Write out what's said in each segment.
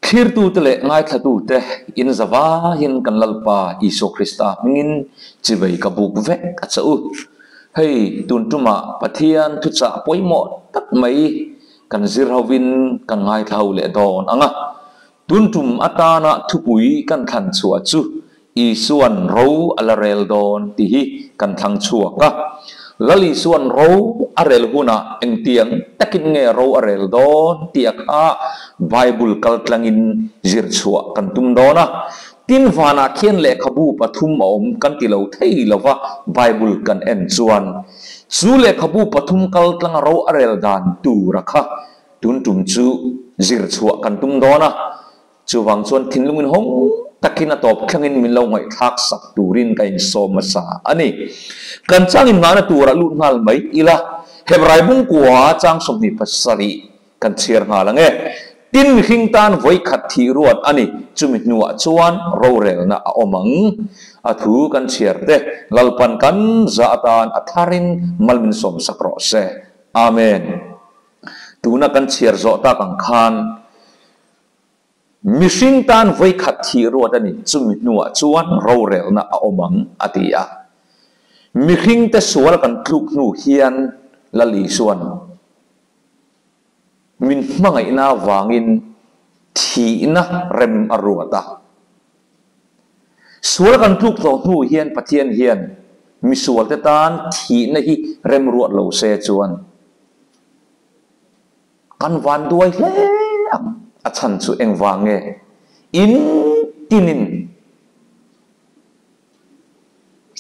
Thlirtute leh ngaithlatute in zavahin kan Lalpa Isua Krista hmingin chivei ka buk vek a che u. Hei tun tumah Pathian thuchah pawimawh tak mai kan zir hovin kan ngaithla ho leh dawn ang a. Tun tum atana thupui kan thlan chhuah chu Isuan ro a la rel dawn tih hi kan thlang chhuak a. Lal Isuan ro a rel hunah engtiang takin nge ro a rel dawn tih a kha Bible kal tlangin zir chhuah kan tum dawn a. Tin vanah khian lehkhabu pathum a awm kan ti lo thei lo va, Bible kan en chuan chu lehkhabu pathum kal tlanga ro a rel dan tur a kha tun tum chu zir chhuah kan tum dawn a. Chuvang chuan thinlungin hawng takin a tawp thlangin min lo ngaihthlak sak turin ka insawm hmasa a ni. Kan chang inngahna turah lut nghal mai ila, Hebrai bungkua chang 27 kan chhiar nghal ang e. Tin mihring tan vawikhat thih ruat a ni, chumi hnuah chuan rorelna a awm ang. A thu kan chhiar te, Lalpan kan za atan a tharin mal min sawm sak rawh se. Amen. Tuna kan chhiar zawh tak ang khan, Mihring tan vawikhat thih ruat a ni, chumi hnuah chuan rorelna a awm ang, a ti a. Mihringte sual kan tluk hnu hian Lal Isuan min hmangaihna avangin thihna rem a ruat a. Sual kan tluk tawh hnu hian Pathian hian misualte tan thihna hi rem ruat lo se chuan, Kan van duai hle ang, a chhan chu engvang nge? In tinin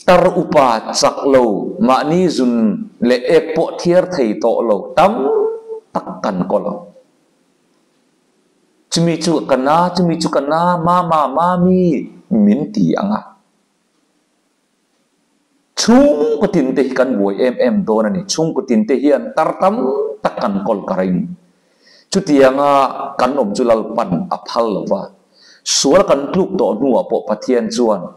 tar upa chak lo, mahni zun leh ek pawh thiar thei tawh lo tam tak kan kawl ang. Chumi chu ka na, chumi chu ka na, mama, mami min ti ang a. Chhungkaw tin te hi kan buai em em dawn a ni. Chhungkaw tin te hian tar tam tak kan kawl ka ring. Chutianga kan awm chu Lalpan a phal lo va. Sual kan tluk tawh hnuah pawh Pathian chuan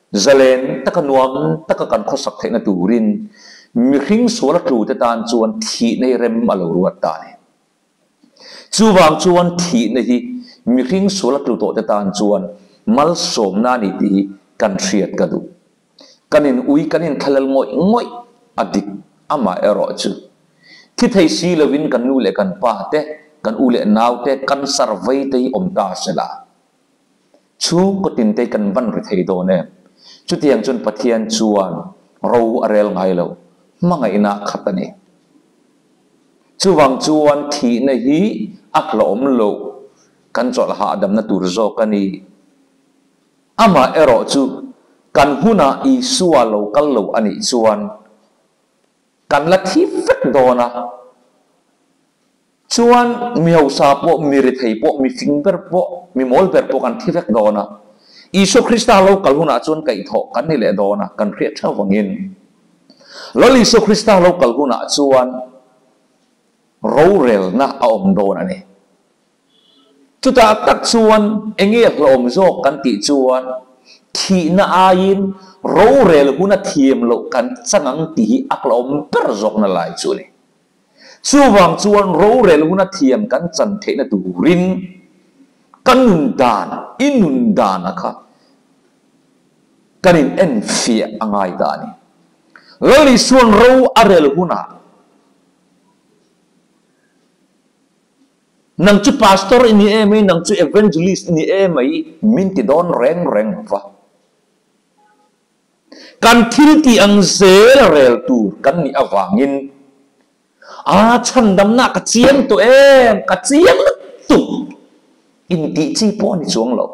zalen taka nuam taka kan khawsak theihna turin mihring sual a tlu te tan chuan thihna hi rem a lo ruat ta a ni. Chuvang chuan thihna hi mihring sual a tlu tawh te tan chuan malsawmna a ni tih hi kan hriat ka duh. Kan in ui kan in thlalel ngawih ngawih a dik amah erawh chu thi thei si lovin kan nu leh kan pa te, kan u leh nau te cancer vei te hi awm ta se la. Chhungkaw tin te hi kan van ri thei dawn em? Chutiang chuan Pathian chuan ro a rel ngai lo, hmangaihna khat a ni. Chuvang chuan thihna hi a hlawm loh, kan chawlh hahdamna tur zawk a ni. Amah erawh chu kan hunah Isua lo kal lo a nih chuan kan la thi vek dawn a. Chuan mi hausa pawh, mi rethei pawh, mi fing ber pawh, mi mawl ber pawh kan thi vek dawn a. Isua Krista lo kal hunah chuan kaihthawh kan ni leh dawn a, kan hriat theuh vangin. Lal Isua Krista lo kal hunah chuan rorelna a awm dawn a ni. Chutah tak chuan enge hlawm zawk kan tih chuan thihna aiin rorel huna thiam loh kan chang ang tih hi a hlawm ber zawkna lai chu a ni. Chuvang chuan rorel huna thiam kan chan theihna turin ka nun dan, i nun dan a kha kan in enfiah a ngai ta a ni. Lal Isuan ro a rel hunah nang chu pastor i ni em ai, nang chu evangelist i ni em ai min ti dawn reng reng lo va. Kan thil tih ang zel a rel tur kan nih avangin a chhandamna ka chiang tawh em, ka chiang lutuk intih chi pawh a ni chuang lo.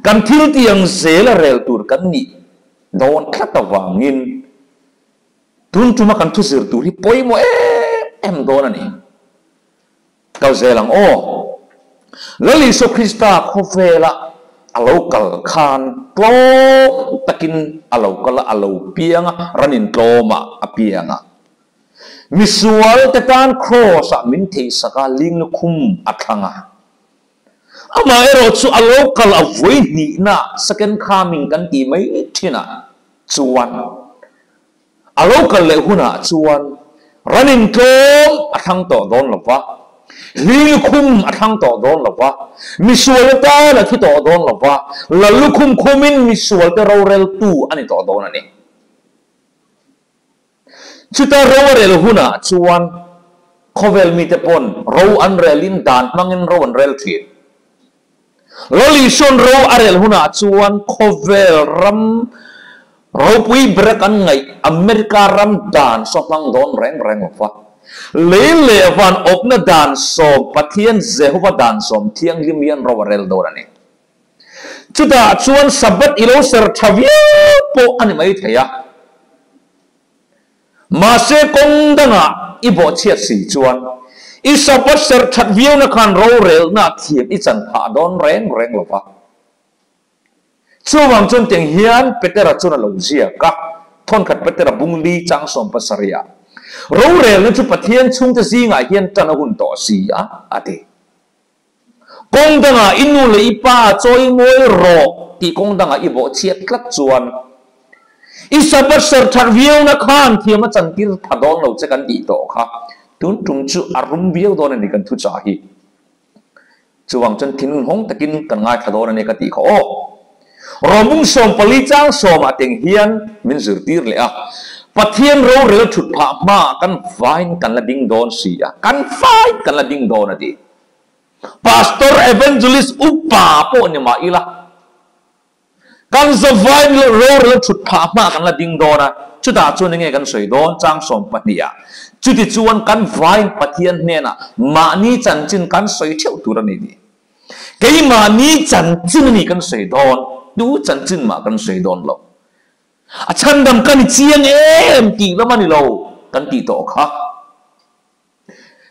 Kan thil tih ang zel a rel tur kan nih dawn tlat avangin tun tuma kan thu zir tur hi pawimawh em em dawn a ni. Kal zel ang aw. Lal Isua Krista khawvela a lo kal khan tlawm takin a lo kal a, a lo piang a, ran in tlawmah a piang a. Misual te tan Kraws ah min theihsak a, ling lukhum a thlang a. Amaherawh chu a lo kal a vawi hnihna, second coming kan tih mai thinah chuan, A lo kal leh hunah chuan ran intlawm a thlang tawh dawn lo va. Hling lukhum a thlang tawh dawn lo va, misual atan a thi tawh dawn lo va, lal lukhum khumin misualte roreltu a ni tawh dawn a ni. Chuta ro a rel hunah chuan khawvel mite pawn ro an relin dan hmangin ro an rel thin. Lal Isua'n ro a rel hunah chuan khawvel ram ropui bera kan ngaih America ram dan saw hmang dawn reng reng lo va. Lei leh van awpna dan sawm Pathian Jehova dan sawm thianghlim hian ro a rel dawn a ni. Chutah chuan Sabbath i lo ser tha viau pawh a ni mai thei a. Mahse kawng dangah i bawhchhiat si chuan i Sabbath ser that viauna khan rorelna thiam i chan phah dawn reng reng lo va. Chuvang chuan tiang hian Petera chuan a lo ziak a, Thawnkhat Petera bung li chang 17 ah, Rorelna chu Pathian chhungte zingah hian tan a hun tawh si a, a ti. Kawng dangah i nu leh i pa chawi ngawi rawh tih kawng dangah i bawhchhiat tlat chuan i Sabbath serh that viauna khan thiam a chantir tha dawn lo che kan tih tawh kha tun tum chu a rum viau dawn a ni kan thuchah hi. Chuvang chuan thinlung hawng takin kan ngaithla dawn a ni ka tih kha aw. Rawmung 14 chang sawmah teng hian min zirtir leh a, Pathian rorel thut phah hmaah kan vain kan la ding dawn si a, kan vain kan la ding dawn a ti. Pastor Evangelist upa pawh ni mah ila, kan zavain rorel thut phah hmaah kan la ding dawn a, chutah chuan enge kan sawi dawn chang 12 ah. Chuti chuan kan vain Pathian hnenah mahni chanchin kan sawi theuh tur a ni tih. Keimahni chanchin a ni kan sawi dawn, tu chanchin mah kan sawi dawn lo. A chhandam ka ni chiang em tih lam a ni lo kan tih tawh kha.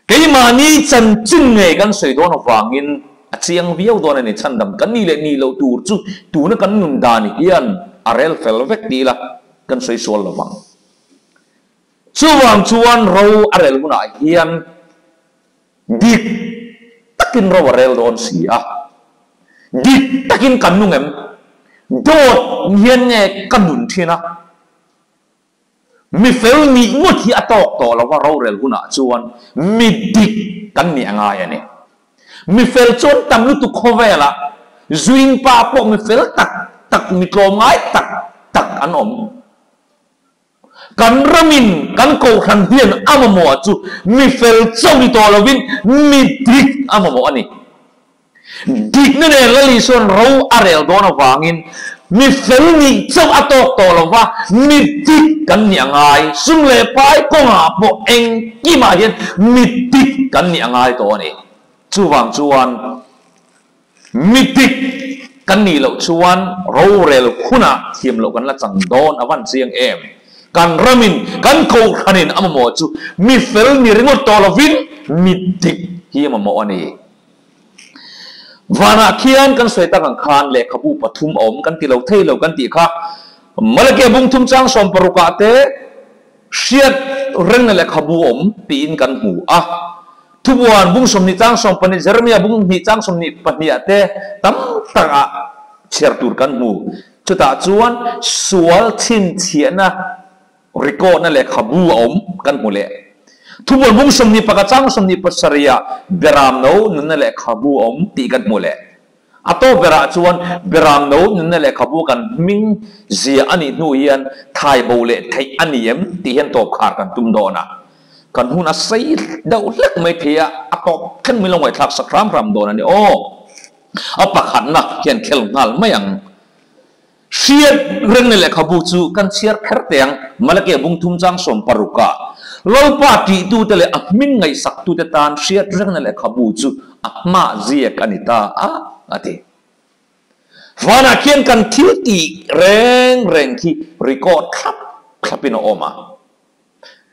Keimahni chanchin ngei kan sawi dawn avangin a chiang viau dawn a ni. Chhandam kan nih leh nih loh tur chu tuna kan nun dan hian a rel fel vek ti ila kan sawi sual lo vang. Chuvang chuan ro a rel hunah hian dik takin ro a rel dawn si a. Dik takin kan nung em? Dawt hian nge ka nun thin a? Mi fel nih ngawt hi a tawk tawh lo va, rorel hunah chuan mi dik kan nih a ngai a ni. Mi fel chuan tam lutuk khawvelah zuin pa pawh mi fel tak tak, mi tlawmngai tak tak an awm. Kan ramin kan kohhran hian a mamawh chu mi fel chauh ni tawh lovin mi dik a mamawh a ni. Dikna nen Lal Isua'n ro a rel dawn avangin mi fel nih chauh a tawk tawh lo va, mi dik kan nih a ngai. Sum leh pai kawngah pawh engkimah hian mi dik kan nih a ngai tawh a ni. Chuvang chuan mi dik kan nih loh chuan rorel hunah thiam loh kan la chang dawn a van chiang em. Kan ramin, kan kohhranin a mamawh chu mi fel ni ringawt tawh lovin mi dik hi a mamawh a ni. Vanah khian kan sawi tak ang khan lehkhabu pathum a awm kan ti lo thei lo kan tih kha Malakia bung thum chang 16 ah te hriat rengna lehkhabu a awm tiin kan hmu a. Thubuan bung 20 chang 12, Jeremia bung 2 chang 22 ah te tam tak ah chhiar tur kan hmu. Chutah chuan sual chhinchhiahna record na lehkhabu a awm kan hmu leh. Thubuan bung 21 chang 27 ah Beram no nunna lehkhabu a awm tih kan hmu leh. A tawp berah chuan Beram no nunna lehkhabu kan hming zia a nih hnu hian thai bo leh theih a ni em tih hian tawp khar kan tum dawn a. Kan hun a sei deuh hlek mai thei a, a tawp thleng mai lo ngaihthlak sak hram hram dawn a ni aw. A pakhatna hian khel nghal mai ang. Hriat rengna lehkhabu chu kan chhiar kher teh ang, Malakia bung thum chang 16 ah Lalpa tihtute leh a hming ngaihsaktute tan hriat rengna lehkhabu chu a hmah ziak a ni ta a, a ti. Vanah khian kan thil tih reng reng khi record thlap thlapin a awm a.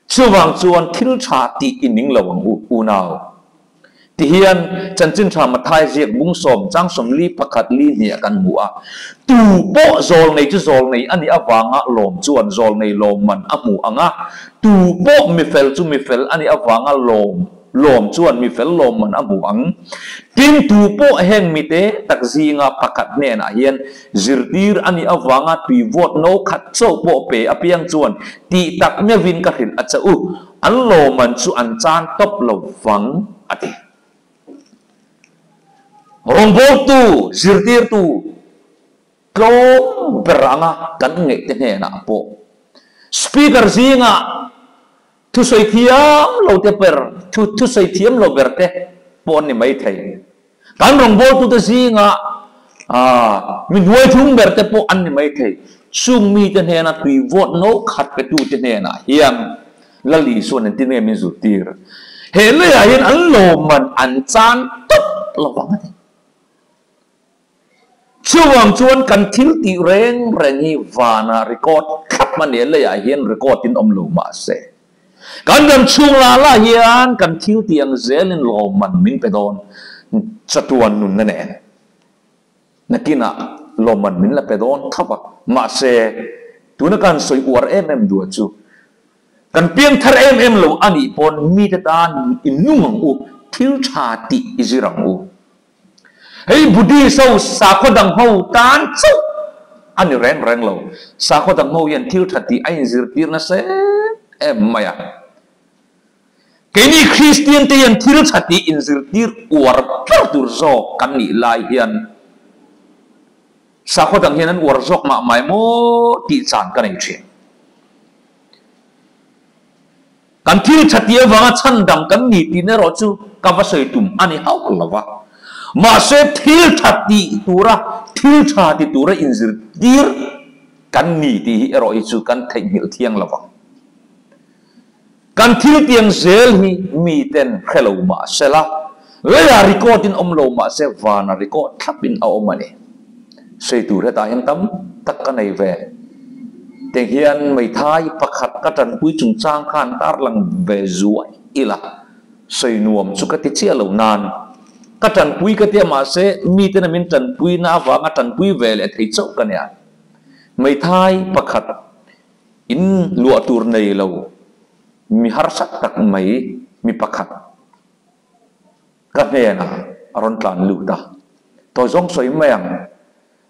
Chuvang chuan thil tha tih i ning lo ang u, unau. Tihian chanchin tha Mathai ziak bung 10 chang 41 li hniah kan hmu a. Tu pawh zawl nei chu zawl nei a nih avanga lawm chuan zawl nei lawm man a hmu ang a. Tu pawh mi fel chu mi fel a nih avanga lawm lawm chuan mi fel lawm man a hmu ang. Tin tu pawh heng mite tak zinga pakhat hnenah hian zirtir a nih avanga tui vawt no khat chauh pawh pe apiang chuan tih tak meuhin ka hrilh a che u. An lawm man chu an chan tawp lo vang a ti. Rawngbawltu, zirtirtu tlawm ber anga kan ngaih te hnenah pawh Speaker zingah thusawi thiam lo te ber, thusawi thiam lo ber te pawh an ni maithei. Kan rawngbawltute zingah mi hnuai thum ber te pawh an ni maithei. Chung mite hnena tui vote no khat petute hnenah hian Lal Isua'n engtin nge min zirtir? He leiah hian an lawmman an chan tawp lo vang a ni. Chuvang chuan kan thil tih reng reng hi vanah record thlap a ni a, leiah hian record in awm lo mahse. Kan dam chhung lah lah hian kan thil tih ang zelin lawmman min pe dawn chatuan nunna nen. Nakinah lawmman min la pe dawn thlap a, mahse tuna kan sawi uar em em duah chu kan piang thar em em lo a nih pawn mite tan i nung ang u, thil tha tih i zir ang u. Hei Buddhist ho sakhaw dang ho tan chauh a ni reng reng lo. Sakhaw dang ho hian thil tha tih a inzirtir nasa em em mai a. Keini Kristian te hian thil tha tih inzirtir uar ber tur zawk kan nih lai hian sakhaw dang hian an uar zawk mah mai maw tih chan ka nei thin. Kan thil tha tih avanga chhan dang kan ni tih erawh chu ka va sawi tum a ni hauh lo va. Mahse thil tha tih tura thil tha ti tura inzirtir kan ni tih hi erawh hi chu kan theihnghilh thiang lo vang. Kan thil tiang zel hi miten hre lo mah sela, leiah record in awm lo mah se vana record thlapin a awm a ni. Sawi tur hetah hian tam tak ka nei ve. Teng hian Meithai pakhat ka tanpui chungchang khan tarlang ve zuai ila, sawi nuam chu ka ti chiah lo nan ka tanpui ka tia mahse miten a min tanpui na avanga tanpui ve leh thei chauh ka nia. Meithai pakhat in luah tur nei lo mi harsa tak mai mi pakhat. Ka hnenah a rawn tlan lut a, Tawi zawng sawi mai ang,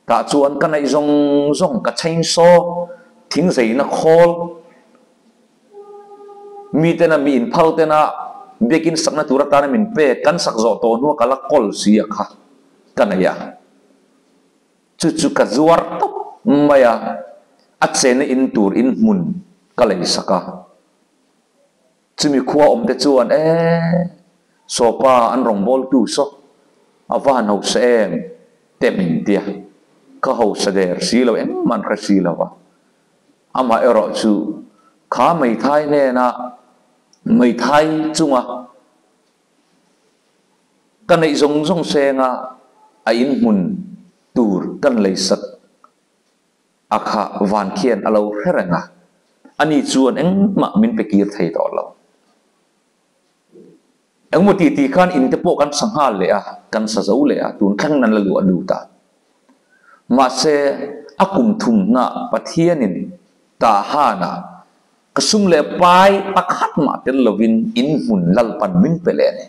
tah chuan ka neih zawng zawng ka chainsaw, thing zeina khawl, mitena mi inphal tena biakin sakna tur atana min pek, kan sak zawh tawh hnua ka la kawl si a kha ka nei a. Chu chu ka zuar tawp mai a, a chena in tur in hmun ka lei sak a. Chumi khua awmte chuan, E, Sawpa an rawngbawltu saw, a va han hausa em? te min ti a. Ka hausa der si lo, engmah an hre si lo va. Amah erawh chu kha Meithai hnena Meithai chunga ka neih zawng zawng senga a inhmun tur kan leisak A kha van khian a lo hre reng a, ani chuan engmah min pe kir thei tawh lo. Engmaw ti ti khan in te pawh kan sa nghal leh a, kan sa zo leh a, tun thleng nan la luah lut a. Mahse, a kum thum hna Pathianin Tahana ka sum leh pai pakhat mah tel lovin in hmun Lalpan min pe leh a ni.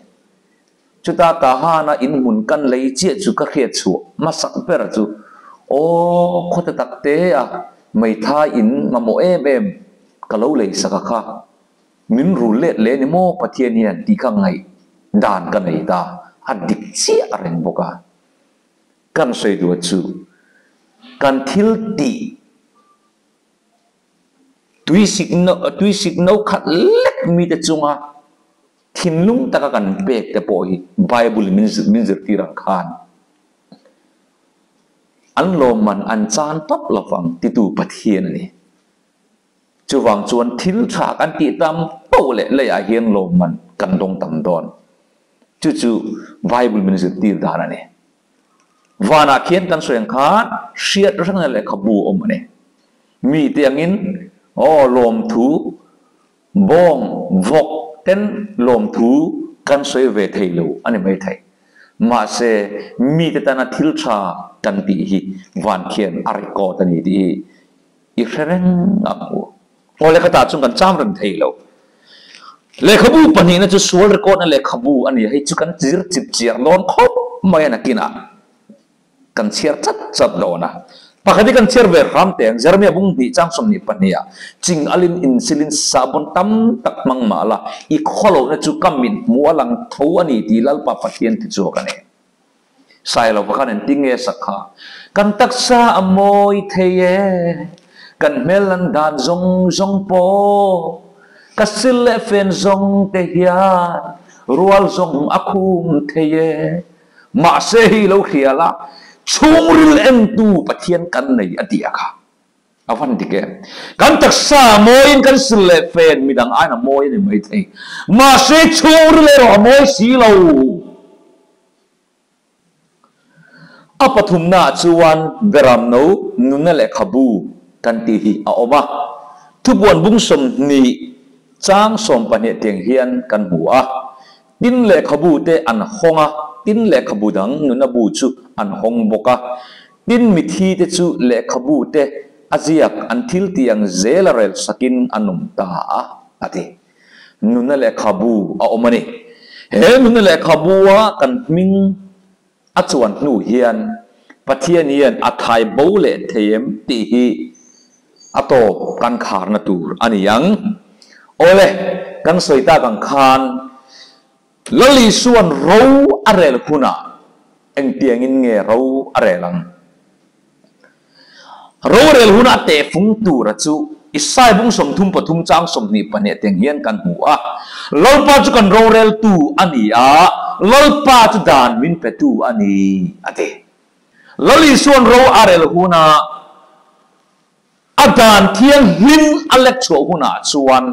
Chuta Tahana in hmun kan lei chiah chu ka hriat chhuah hmasak ber chu, Aw, khawte tak te a, Meitha in mamawh em em ka lo lei sak a kha, min rul let leh ni maw Pathian hian tih kha ngaih dan ka nei ta, a dik chiah a reng bawk a. Kan sawi duh chu kan thil tih tuisik no tuisik no khat lek mite chunga Thinlung taka kan pek te pawh hi Bible in min zirtir ang khan an lawmman an chan tawp lo vang titu Pathian a ni. Chuvang chuan thil tha kan tih tam poh leh leiah hian lawmman kan dawng tam dawn. Chu chu Bible min zirtir dan a ni. Vanah khian kan sawi ang khan hriat rengna lehkhabu a awm a ni. Mite angin aw lawmthu Bawng, vawk ten lawmthu kan sawi ve thei lo a ni mai thei. Mahse, mite tana thil tha kan tih hi van khian a record a ni tih hi i hre reng ang u. Aw lehkhatah chuan kan cham reng thei lo. Lehkhabu pahnihna chu sual record na lehkhabu a ni a, hei chu kan zir chip chiar dawn khawp mai a nakinah. Kan chhiar chat chat dawn a. Pakhat hi kan chhiar ve hram teh ang, Jeremiah bung hnih chang 22 ah, Ching alin insilin sahbawn tam tak hmang mah la, i khawlohna chu ka mit hmuh a lang tho a ni tih Lalpa Pathian ti chhuak a ni. Sailova khan engtin nge a sak kha? Kan taksa a mawi thei e, kan hmel lan dan zawng zawng pawh, ka sil leh fen zawng te hian rual zawng a khum thei e. Mahse hei lo hria la, chhungril entu Pathian kan nei a tih a kha. A van dik em? Kan taksa a mawiin kan sil leh fen midang aiin a mawi a ni maithei. Mahse chhungril erawh a mawi si lo. A pathumnaah chuan Beramno nunna lehkhabu kan tih hi a awm a. Thupuan bung 20 chang 12 tiang hian kan hmu a. Tin lehkhabu te an hawng a, tin lehkhabu dang nunna bu chu an hawng bawk a. Tin mithi te chu lehkhabu te a ziak an thil tih ang zel a rel sakin an awm ta a, a ti. Nunna lehkhabu a awm a ni. He nunna lehkhabua kan hming a chuan hnu hian Pathian hian a thai bo leh thei em tih hi a tawp kan kharna tur a ni ang. Awle, kan sawi tak ang khan Lal Isua'n ro a rel hunah engtiangin nge ro a rel ang? Rorel huna a tehfung tura chu Isai bung 33 chang 22 teng hian kan hmu a. Lalpa chu kan roreltu a ni a, Lalpa chu dan min petu a ni, a ti. Lal Isua'n ro a rel huna a dan thianghlim a lek chhuah hunah chuan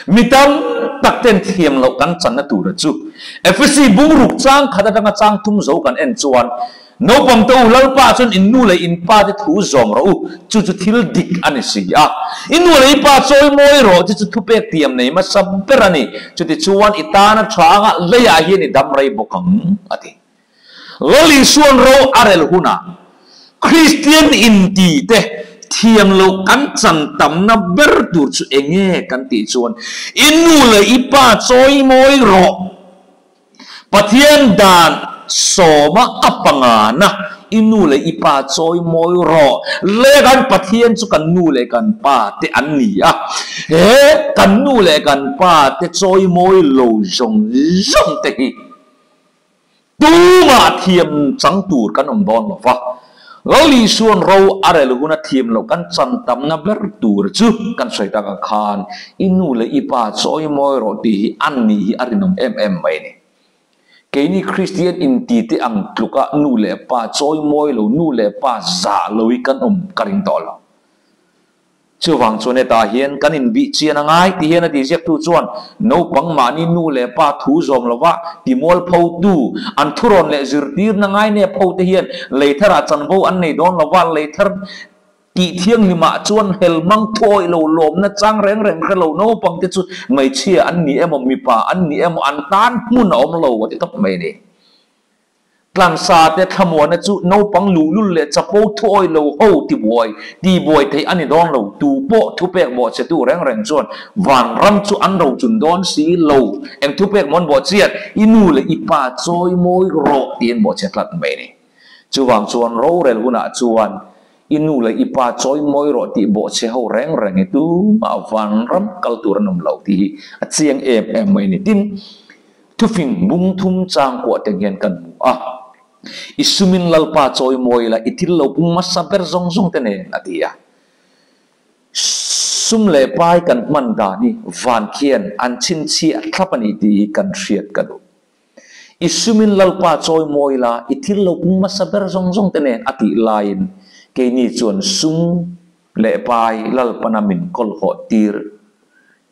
mi tam tak ten thiam loh kan channa tura chu Efesi bung ruk chang khat atanga chang thum zo kan en chuan Naupang te u, Lalpa chuan in nu leh in pa te thu zawm rawh u, chu chu thil dik a ni si a. I nu leh i pa chawi mawi rawh, chu chu thupek tiam nei hmasa ber a ni. Chutichuan i tana tha anga leiah hian i dam rei bawk ang, a ti. Lal Isua'n ro a rel hunah Kristian inti te thiam loh kan chan tamna ber tur chu enge kan tih chuan i nu leh i pa chawi mawi rawh. Pathian dan sawma a pangana i nu leh i pa chawi mawi rawh. Le kan Pathian chu kan nu leh kan pa te an ni a. He kan nu leh kan pa te chawi mawi lo zawng zawng te hi tumah thiam chang tur kan awm dawn lo va. Lal Isua'n ro a rel hun a thiam loh kan chan tamna ber tur chu kan sawi tak ang khan i nu leh i pa chawi mawi rawh tih hi an nih hi a rinawm em em mai a ni. Keini Kristian inti te ang tluka nu leh pa chawi mawi lo, nu leh pa zah lo hi kan awm ka ring tawh lo. Chuvang chuan hetah hian kan inbih chian a ngai ti hian a ti ziaktu chuan naupang mahni nu leh pa thu zawm lova timual photu an thurawn leh zirtirna ngai nep ho te hian leitharah chanvo an nei dawn lova leithar tih thianghlimah chuan helmang thuawih lo lawmna chang reng reng hre lo naupang te chu hmeichhia an ni emaw mipa an ni emaw an tan hmun a awm lo a ti tawp mai a ni. Tlansa te thlamuana chu naupang luhlul leh chapo thuawi lo ho tibuai, tibuai theih a ni dawn lo. Tu pawh thupek bawhchhetu reng reng chuan vanram chu an rochun dawn si lo. Eng thupek mawn bawhchhiat, i nu leh i pa chawi mawi rawh tiin bawhchhe tlat mai a ni. Chuvang chuan rorel hunah chuan i nu leh i pa chawi mawi rawh tih bawhchhe ho reng reng hi tumah vanram kal tur an awm lo tih hi a chiang em em mai a ni. Tin, Thufing bung thum chang kuah te hian kan hmu a, I sumin Lalpa chawi mawi la, i thil lo pung hmasa ber zawng zawng te nen, a ti a. Sum leh pai kan hman dan hi van khian an chhinchhiah thlap a ni tih hi kan hriat ka duh. I sumin Lalpa chawi mawi la, i thil lo pung hmasa ber zawng zawng te nen, a tih laiin keini chuan sum leh pai Lalpana min kawlhawh tir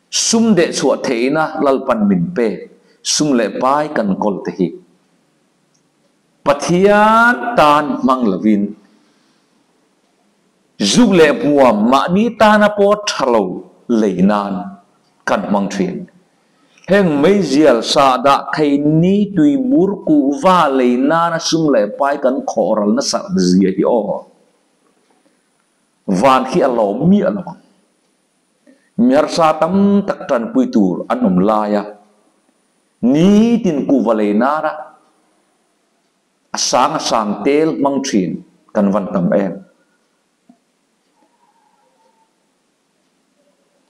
Sum deh chhuah theihna Lalpan min pek, sum leh pai kan kawl te hi Pathian tan hmang lovin zuk leh hmuam mahni tana pawh tha lo lei nan kan hmang thin. Heng meizial sahdah thei ni tui bur kuhva lei nana sum leh pai kan khawhral nasat zia hi aw. Van khi a lawm miah lo ang. Mi harsa tam tak tanpui tur an awm lai a, nitin kuhva lei nana a sang a sang tel hmang thin kan van tam em.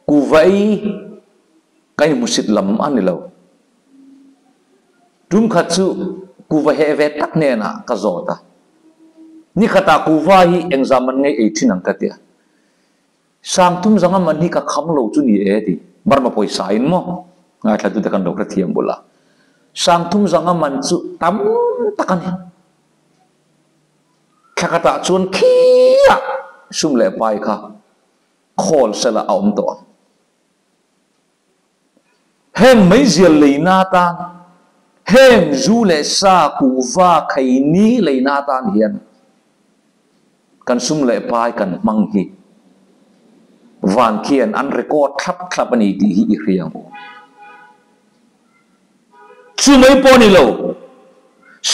Kuhva ei ka inhmusit lam a ni lo. Tum khat chu Kuva heh ve tak hnenah ka zawt a, Nikhatah kuva hi engzah man ngei ei thin ang ka ti a. Sangthum zanga man hi ka kham lo chu ni e ti. Burma pawisa in maw? Ngaithlatute kan lo hrethiam bul a. Sangthum zanga man chu tam tak a ni. Thla khatah chuan khiah sum leh pai kha khawl sela a awm tawh ang. Heng meizial leina atan, heng zu leh sa kuhva khaini leina atan hian kan sum leh pai kan hmang hi van khian an record thlap thlap a ni tih hi i hria ang u. Chu mai pawh a ni lo,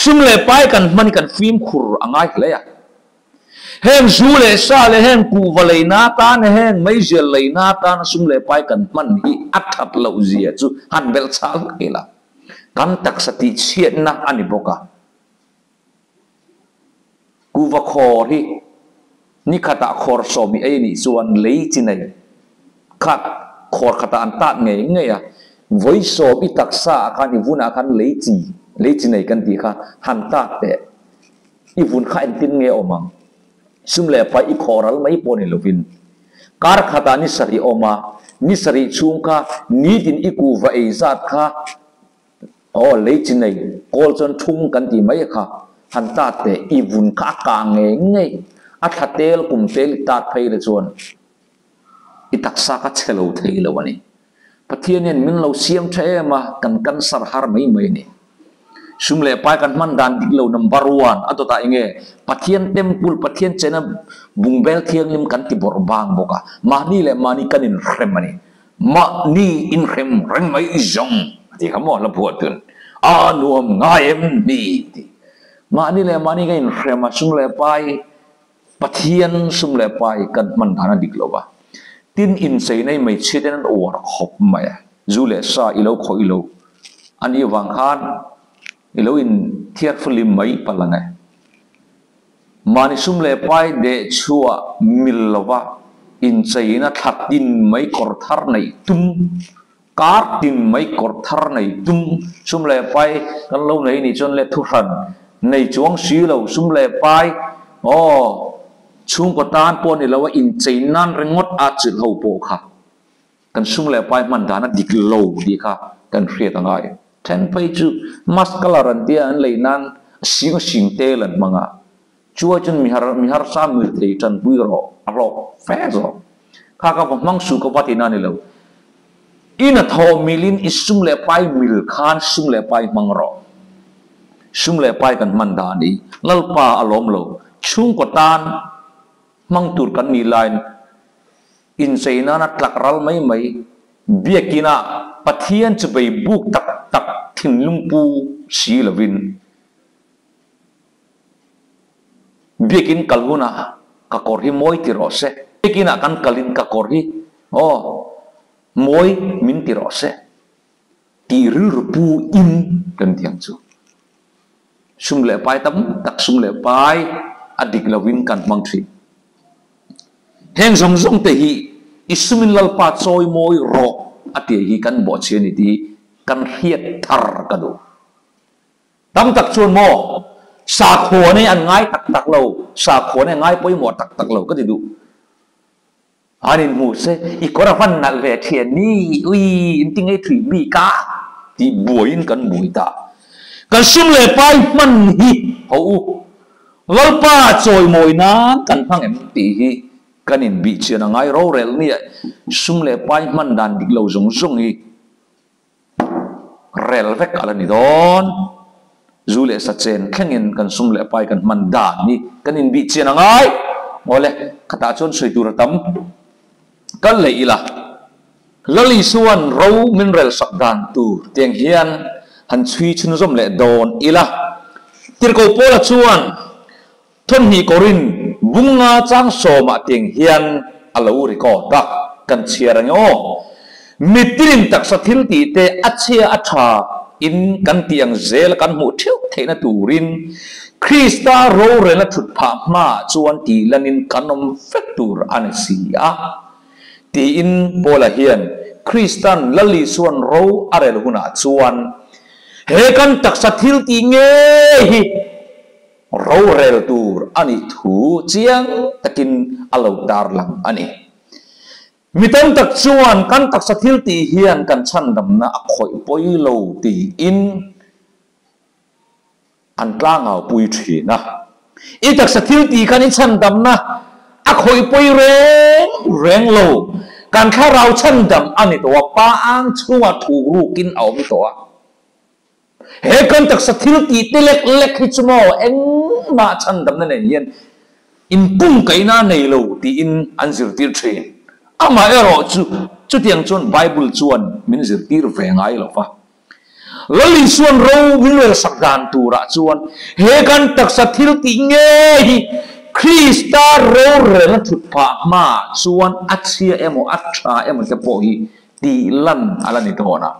sum leh pai kan hman hi kan fimkhur a ngai hle a. Heng zu leh sa leh heng kuhva leina atan leh heng meizial leina atana sum leh pai kan hman hi a that loh zia chu han belh chhah hlek ila, kan taksa tihchhiatna a ni bawk a. Kuhva khawr hi nikhatah khawr sawmi ei nih chuan lei chi nei khat khawr khatah an tat ngei ngei a, vawi sawm i taksa ah khan i vunah khan lei chi, lei chi nei kan tih kha han tat teh. I vun kha engtin nge awm ang? Sum leh pai i khawh ral mai pawh ni lovin. Kar khatah ni sarih awm a, ni sarih chhung kha nitin i kuhva ei zat kha aw lei chi nei kawl chuan thung kan tih mai kha han tat teh i vun kha a kah ngei ngei a thla tel kum tel i tat phei le chuan i taksa kha chhe lo thei lo a ni. Pathian hian min lo siam tha em a, kan cancer har mai mai a ni. Sum leh pai kan hman dan dik lo number one a dawtah enge Pathian temple, Pathian chena bungbel thianghlim kan ti bawrh bang bawk a, mahni leh mahni kan inhrem a ni. Mahni inhrem reng mai zawng a ti kha maw hla phuah tun a nuam ngai em ni ti. Mahni leh mahni kan inhrem a, sum leh pai Pathian sum leh pai kan hman dan a dik lo va, tin incheina hi hmeichhia ten an uar khawp mai a, zu leh sa i lo khawih lo a nih avang khan i lo in thiarflim mai palh ang e. Mahni sum leh pai deh chhuah mil lo va, incheina thla tin mai kawr thar neih tum, kar tin mai kawr thar nei tum, sum leh pai kan lo nei nih chuan le thuhran nei chuang si lo, sum leh pai aw chhungkaw tan pawh ni lo a inchei nan ringawt a chilh ho pawh kha kan sum leh pai hman dan a dik lo tih kha kan hriat a ngai. Then phei chu mask colour an tia an lei nan sing sing tel an hmang a, Chuai chuan mi har mi harsa mil thei tanpui rawh a hlawk fe zawk. Kha ka va hmang suh ka va tihna a ni lo. I hnathawh milin i sum leh pai mil khan sum leh pai hmang rawh. Sum leh pai kan hman dan i Lalpa a lawm lo. Chhungkaw tan hmang tur kan nih laiin inchei nana tlak ral mai mai biakinah Pathian chu bei buk tak tak thinlung pu si lovin Biakin kal hunah ka kawr hi mawi ti rawh se. Biakinah kan kalin ka kawr hi aw mawi min ti rawh se tih rilru pu in kan ti ang chu. Sum leh pai tam tak sum leh pai a dik lovin kan hmang thin. Heng zawng zawng te hi i sumin Lalpa chawi mawi rawh a tih hi kan bawhchhiah a ni tih kan hriat thar ka duh. Tam tak chuan maw, sakhua nei an ngai tak tak lo, sakhua nei ngai pawimawh tak tak lo ka ti duh. An inhmu se, i kawr a hman nalh ve thian ni, ui, in ti ngei thui bik a, tih buaiin kan bui ta. Kan sum leh pai hman hi ho u, Lalpa chawimawi nan kan hmang em tih hi kan inbihchian a ngai rorel nia, sum leh pai hman dan dik lo zawng zawng hi. Rel vek a la ni dawn. Zu leh sa chen thlengin kan sum leh pai kan hman dan hi kan inbih chian a ngai. Awle, khatah chuan sawi tur a tam. Kal leh ila, Lal Isua'n ro min rel sak dan tur tiang hian han chhui chhunzawm leh dawn ila. Tirhkoh Paula chuan Thawmhnih kawrin bunga chang sawmah tiang hian a lo record a, kan chhiar ang e aw. Mitinin taksa thil tih te a chhia a tha in kan tih ang zel kan hmuh theuh theihna turin Krista rorelna thut phah hmaah chuan tih lanin kan awm vek tur a ni si a. Tiin Paula hian Kristan Lal Isuan ro a rel hunah chuan. He kan taksa thil tih ngei hi rorel tur a nih thu chiang takin a lo tarlang a ni. Mi tam tak chuan kan taksa thil tih hian kan chhandamna a khawih pawi lo tiin an tlangaupui thin a. I taksa thil tih khan i chhandamna a khawih pawi reng reng lo. Kan thlarau chhandam a ni tawh a, pa ang chhungah thuk rukin a awm tawh a. He kan taksa thil tih te lek lek hi chu maw engmah chhandamna nen hian inpumkaihna a nei lo tiin an zirtir thin. Amaherawhchu chutiang chuan Bible chuan min zirtir ve ngai lo va. Lal Isuan ro min relsak dan turah chuan he kan taksa thil tih ngei hi Krista rorelna thut phah hmaah chuan a chhia emaw a tha emaw te pawh hi tih lan a la ni dawn a.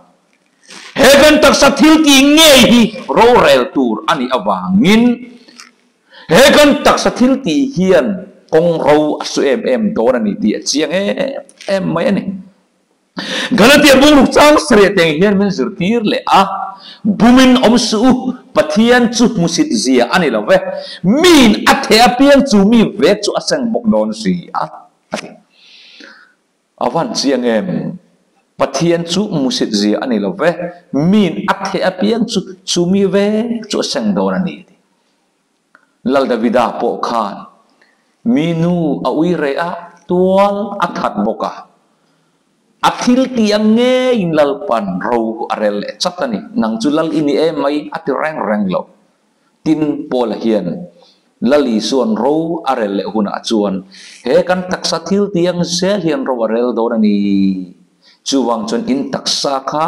He kan taksa thil tih ngei hi rorel tur a nih avangin he kan taksa thil tih hian kawng ro a su em em dawn a ni tih a chiang em em mai a ni. Galatia bungruk chang sarih teng hian min zirtir leh a, Bumin awm suh u, Pathian chu hmusit zia a ni lo ve, miin a theh apiang chu mi vek chu a seng bawk dawn si a, a ti. A van chiang em? Pathian chu hmusit zia a ni lo ve, miin a theh apiang chu chu mi vek chu a seng dawn a ni, a ti. Lal Davida pawh khan mi nu a ui reh a, tual a that bawk a. A thil tih ang ngeiin Lalpan ro a rel leh chat a ni. Nang chu Lal i ni em mai a ti reng reng lo. Tin, Paula hian Lal Isua'n ro a rel leh hunah chuan he kan taksa thil tih ang zel hian ro a rel dawn a ni. Chuvang chuan in taksa kha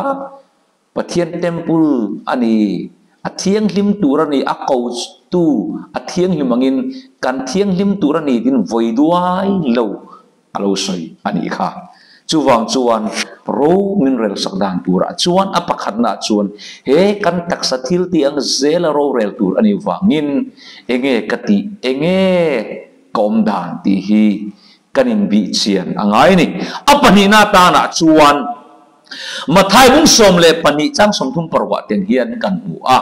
Pathian temple a ni, a thianghlim tur a ni, a ko tu a thianghlim angin kan thianghlim tur a ni tiin vawi duai lo a lo sawi a nih kha. Chuvang chuan ro min relsak dan turah chuan a pakhatnaah chuan he kan taksa thil tih ang zela rorel tur a nih vangin enge ka tih, enge ka awm dan tih hi kan inbihchian a ngai a ni. A pahnihna atanah chuan. Mathai bung 12 chang 36 ten hian kan hmu a,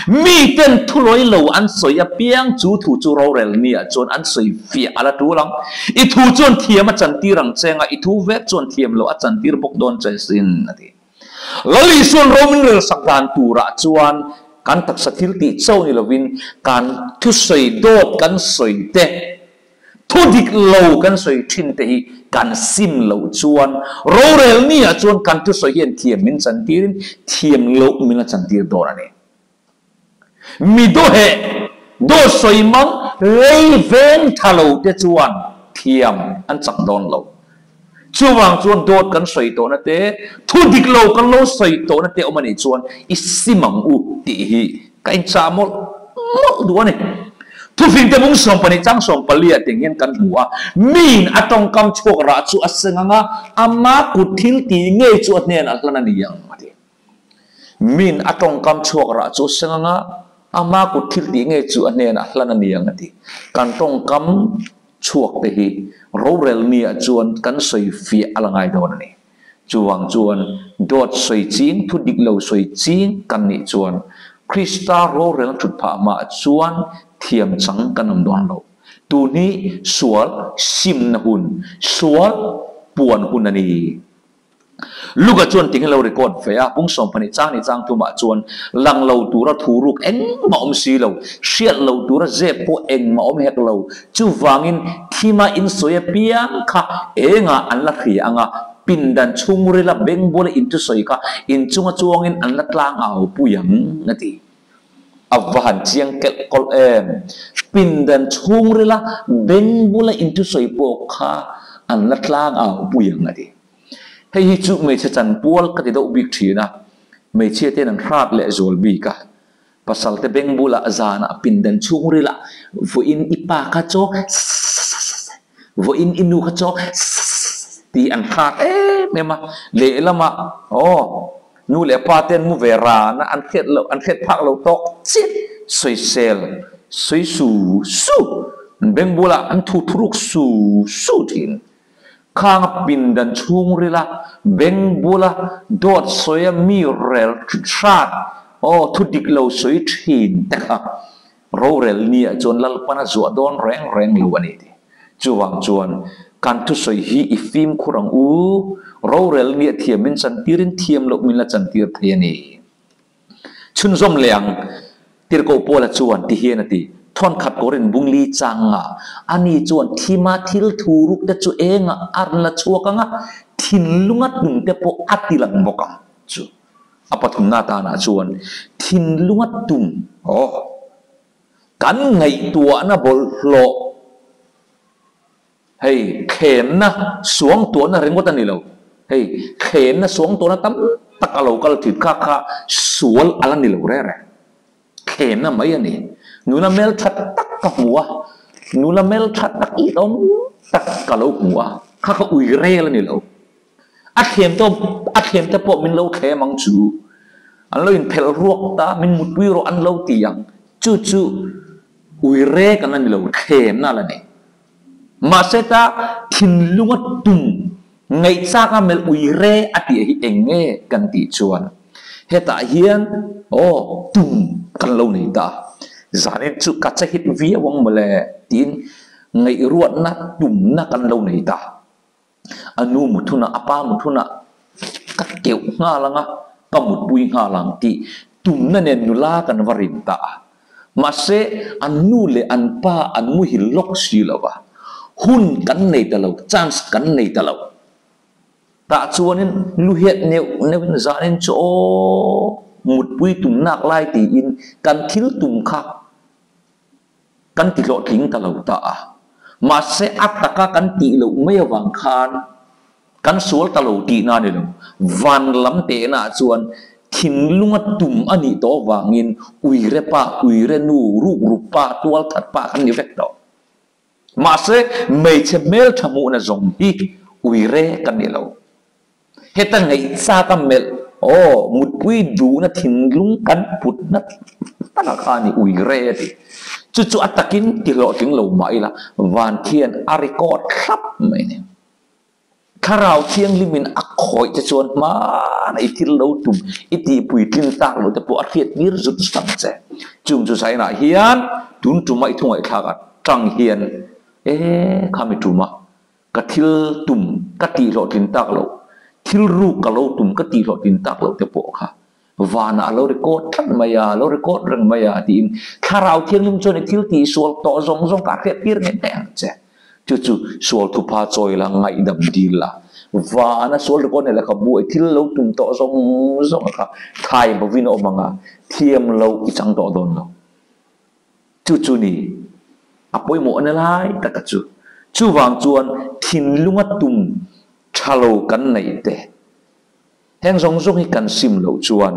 Miten thulawi lo an sawi apiang chu thu chu rorel nia chuan an sawi fiah a la tul ang. I thu chuan thiam a chantir ang che nga, i thu vek chuan thiam loh a chantir bawk dawn che sin, a ti. Lal Isuan ro min relsak dan turah chuan kan taksa thil tih chauh ni lovin kan thusawi dawt kan sawi te, Thu dik lo kan sawi thin te hi kan sim loh chuan rorel ni ah chuan kan thusawi hian thiam min chantir in thiam loh min la chantir dawn a ni. Mi dawheh dawt sawi mang lei veng tha lo te chuan thiam an chak dawn lo. Chuvang chuan dawt kan sawi tawhna te, thu dik lo kan lo sawi tawhna te awm a nih chuan i sim ang u tih hi ka inchah mawlh mawlh duh a ni. Thufingte bung 12 chang 14 ah teng hian kan hmu a, miin a tawngkam chhuak rah chu a seng ang a, ama kut thil tih ngei chu a hnenah hlan a ni ang a ti. Miin a tawngkam chhuak rah chu a seng ang a, ama kut thil tih ngei chu a hnenah hlan a ni ang a ti. Kan tawngkam chhuak te hi rorel ni ah chuan kan sawi fiah a la ngai dawn a ni. Chuvang chuan dawt sawi ching, thu dik lo sawi ching kan nih chuan Krista rorelna thut phah hmaah chuan thiam chang kan awm dawn lo. Tun hi sual simna hun, sual puan hun a ni. Luka chuan ting lo record ve a, pung 12 chang ni chang thumah chuan lang lo tura thu ruk engmah awm si lo, hriat lo tura zep pawh engmah awm hek lo, chuvangin thima insawi apiang kha engah an la hria ang a, pindan chhungrila bengbula inthusawi kha inchunga chuangin an la tlang au pui ang a ti. A va han chiang kelh kawlh em! Pindan chhungrila bengbula inthusawi pawh kha an la tlang au pui ang a ti. Hei hi chu hmeichhe chanpual ka ti deuh bik thin a, hmeichhia ten an hrat leh zual bik a. Pasal te beng bulah zanah pindan chhungrilah vawiin i pa kha chaw sssssss, vawiin i nu kha chaw sssssss tih an hrat em em a. Lehlamah aw nu leh pa te an mu ve ran a, an hriat loh an hriat phak lo tawk chiah sawisel sawi su su, an beng bulah an thu thuruk su su thin. Khang a pindan chhungrila beng bula dawt sawia mi rel hrat Aw, thu dik lo sawi thin te kha rorel nia chuan Lalpan a zuah dawn reng reng lo a ni ti. Chuvang chuan kan thusawi hi i fimkhur ang u, rorel nia thiam min chantirin thiam loh min la chantir thei a ni. Chhunzawm leh ang, Tirhkoh Paula chuan ti hian a ti, Thawnkhat kawrin bungli chang nga, ani chuan thima thil thu ruk te chu engah a rawn la chhuak ang a, thinlunga tum te pawh a ti lang bawk ang chu. A pathumna tanah chuan thinlunga tum, aw, kan ngaihtuahna bawlhhlawh, Hei thlemna suangtuahna ringawt a ni lo. Hei thlemna suangtuahna tam tak a lo kal thin kha kha sual a la ni lo reng reng. Thlemna mai a ni. Nula hmeltha tak ka hmu a, nula hmeltha tak i awm tak ka lo hmu a, kha kha ui rel a ni lo. A thlem te a thlem te pawh min lo thlem ang chu. An lo inphelh ruak ta, min mutpui rawh an lo ti ang. Chu chu ui rek ang a ni lo, thlemna a la ni. Mahse ta thinlunga tum ngaihchak a melh ui re a tih hi eng nge kan tih chuan hetah hian aw tum kan lo nei ta. Zanin chu ka che hit viau ang mawle tiin ngaihruatna tumna kan lo nei ta. A nu muthuna a pa muthuna ka keuh nghal ang a, ka mutpui nghal ang tih tumna nen nula kan va rin ta a. Mahse, an nu leh an pa an muhil lawk si lo va, hun kan nei ta lo, chance kan nei ta lo. Tah chuanin lu hiat neuh neuhin zanin chu aw mutpui tumnak lai tiin kan thil tum kha kan ti hlawhtling ta lo ta a. Mahse, a taka kan tih loh mai avang khan kan sual ta lo tihna a ni lo. Van lam tehnaah chuan thinlunga tum a nih tawh avangin uire pa, uire nu, rukru pa, tualthat pa kan ni vek tawh. Mahse, hmeichhe hmeltha hmuhna zawng hi uire kan ni lo. Heta ngaihchak a melh, aw, mutpui duhna thinlung kan putna takah kha a ni ui re a ti. Chu chu a takin ti hlawhtling lo mah ila, van khian a record thlap mai nen. Thlarau Thianghlimin a khawih te chuan hmana i thil lo tum, i tihpui tlin tak loh te pawh a hriat tir zut zut ang che. Chung chu Zainah hian tun tuma i thungaihthlak atang hian, e, khami tuma Ka thil tum ka tih hlawhtlin tak loh, thil ruk ka lo tum ka tih hlawhtlin tak loh te pawh kha vanah a lo record tlat mai a, a lo record reng mai a tiin Thlarau Thianghlim chuan i thil tih sual tawh zawng zawng ka hriat tir ngei ngei ang che. Chu chu sual thupha chawi la, ngaihdam dil la, vana sual record nei laka buai thil lo tum tawh zawng zawng kha thai bovin a awm ang a, thiam loh i chang tawh dawn lo. Chu chu ni, a pawimawh na lai taka chu. Chuvang chuan thinlunga tum tha lo kan neih te, heng zawng zawng hi kan sim loh chuan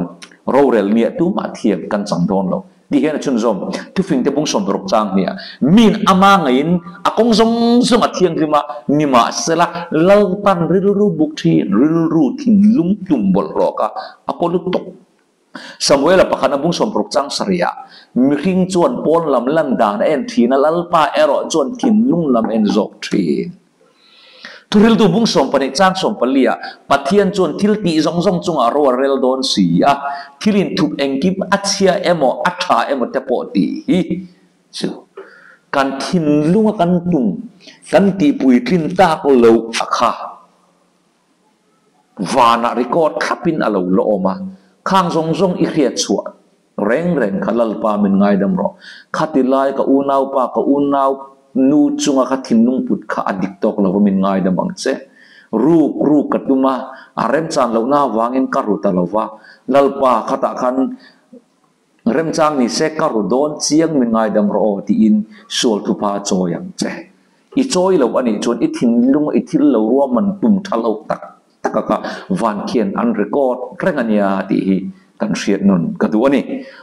rorel nia tumah thiam kan chang dawn lo. Ti hian a chhunzawm, Thufingte bung 16 chang hnia, Min ama ngeiin a kawng zawng zawng a thianghlim a, nimahsela Lalpan rilru buk thin, rilru thinlung tum bawlhhlawh kha a kaw lutuk. Samuela pakhat a bung 60 chang sarih ah mihring chuan pawn lam lan dan a en thin a, Lalpa erawh chuan thinlung lam en zawk thin. Thuriltu bung 12 chang 14 ah Pathian chuan thil tih zawng zawng chungah ro a rel dawn si a, thil inthup engkim a chhia emaw a tha emaw te pawh tih hi chu kan thinlunga kan tum kan tihpuitlin tak loh a kha. Vanah record thlapin a lo la awm a, khang zawng zawng i hriat chhuah reng reng kha Lalpa min ngaidam rawh. Khati lai ka unaupa, ka unau nu chunga ka thinlung put kha a dik tawk lo va min ngaidam ang che. Ruk ruk ka tum a, a remchan lohna avangin ka ru ta lo va, Lalpa khatah khan Remchang ni se ka ru dawn chiang min ngaidam rawh aw tiin sual thupa chawi ang che. I chawi lo a nih chuan i thinlung i thil lo ruahman tum tha lo tak tak a kha van khian an record reng a nia tih hi kan hriat nun ka duh a ni.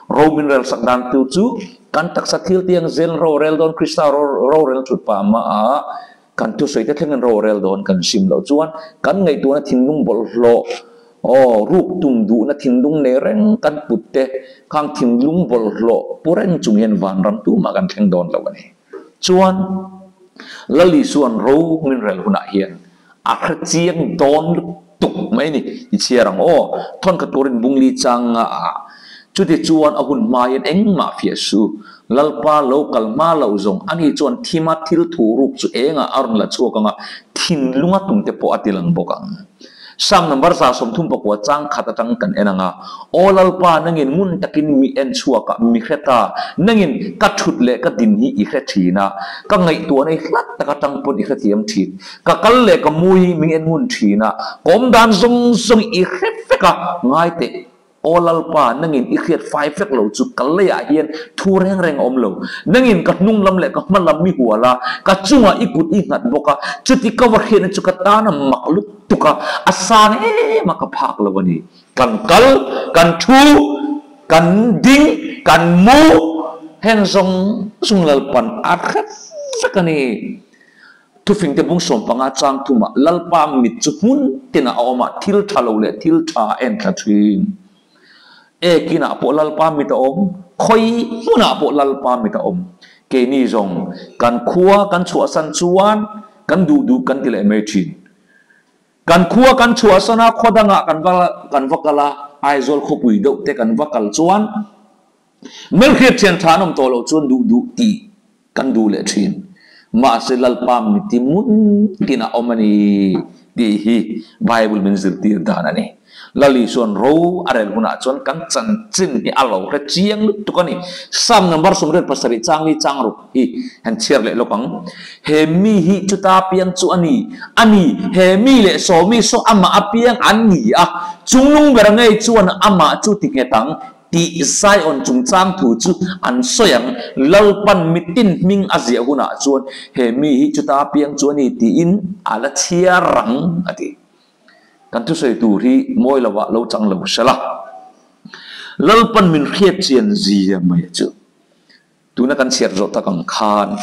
Ro min rel sak dan tu chu kan taksa thil tiang zel ro rel dawn Krista rorel thut pah mah a kan thusawi te thlengin ro rel dawn kan sim loh chuan kan ngaihtuahna thinlung bawlhhlawh Aw, ruk tum duhna thinlung nei reng kan put te, khang thinlung bawlhhlawh pu reng chung hian vanram tumah kan thleng dawn lo a ni. Chuan, Lal Isua'n ro min rel hunah hian a hre chiang dawn lutuk mai a ni. I chhiar ang aw, thawn khat turin bungli changa ah. Chutichuan a hun hma hian engmah fiah suh. Lalpa lo kal hma loh zawng ani chuan thima thil thu ruk chu engah a rawn la chhuak ang a, thinlunga tumte pawh a ti lang bawk ang. Psalm number 39 chang khat atang kan en ang a, Aw Lalpa, nangin ngun takin mi en chhuak a, mi hre ta. Nangin ka thut leh ka din hi i hre thin a, ka ngaihtuahna hi hlat tak atang pawn i hrethiam thin. Ka kal leh ka mu hi min en ngun thin a, ka awm dan zawng zawng i hre vek a, ngai teh. Aw Lalpa, nangin i hriat fai vek lo chu ka leiah hian thu reng reng a awm lo. Nangin ka hnung lam leh ka hma lam mi hual a, ka chungah i kut i nghat bawk a, chuti ka va hriatna chu ka tan a mak lutuk a, a sang em a ka phak lo a ni. Kan kal, kan thu, kan ding, kan mu, heng zawng zawng Lalpan a hre vek a ni. Thufingte bung 15 chang thumah Lalpa mit chu hmun tinah a awm a, thil tha lo leh thil tha a en thla thin. Ekinah pawh Lalpa mit a awm, khawi hmunah pawh Lalpa mit a awm. Keini zawng kan khua kan chhuahsan chuan kan duh duh kan ti leh mai thin. Kan khua kan chhuahsan a, khaw dangah kan va kan va kal a, Aizawl khawpui deuh te kan va kal chuan Hmelhriat thian tha an awm tawh loh chuan duh duh tih kan duh leh thin. Mahse Lalpa miti mun tin a awm a ni tih hi Bible min zirtir dan a ni. Lal Isua'n ro a rel hunah chuan kan chanchin hi a lo hre chiang lutuk a ni. Psalm number 87 chang li chang ruk hi han chhiar leh lawk ang. He mi hi chuta piang chu a ni, a ni, he mi leh sawmi saw amah a piang an ni a, chungnung ber ngei chuan amah chu ti nghet ang. Tih Zion chungchang thu chu an sawi ang, Lalpan mitin hming a ziah hunah chuan he mi hi chuta piang chu a ni tiin a la chhiar rang a ti. Kan thusawi tur hi mawi lovah lo chang lo hre la. Lalpan min hriat chian zia mai chu tuna kan chhiar zawh tak ang khan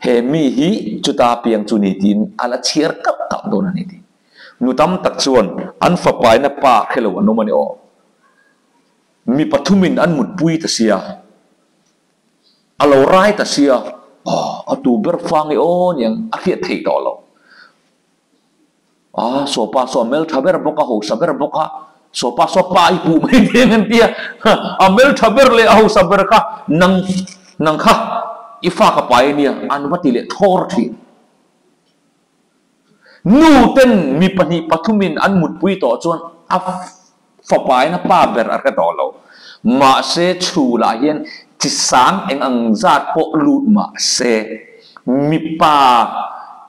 he mi hi chuta piang chu ni tiin a la chhiar kauh kauh dawn a ni ti. Nu tam tak chuan an fapaina pa khe lo an awm a ni aw. Mi pathumin an mutpui ta sia, a lo rai ta sia, aw a tu ber fang i aw niang a hriat theih tawh lo. A sawpa saw a hmeltha ber bawk a, hausa ber bawk a, sawpa saw pa i puh mai deng an tia, a hmeltha ber leh a hausa ber kha nang nang kha i fa ka pai ania an va ti leh thlawr thin. Nu ten mi pahnih pathumin an mutpui tawh chuan a fapain a pa ber a hre tawh lo. Mahse chhulah hian chi sang eng ang zat pawh lut mah se mipa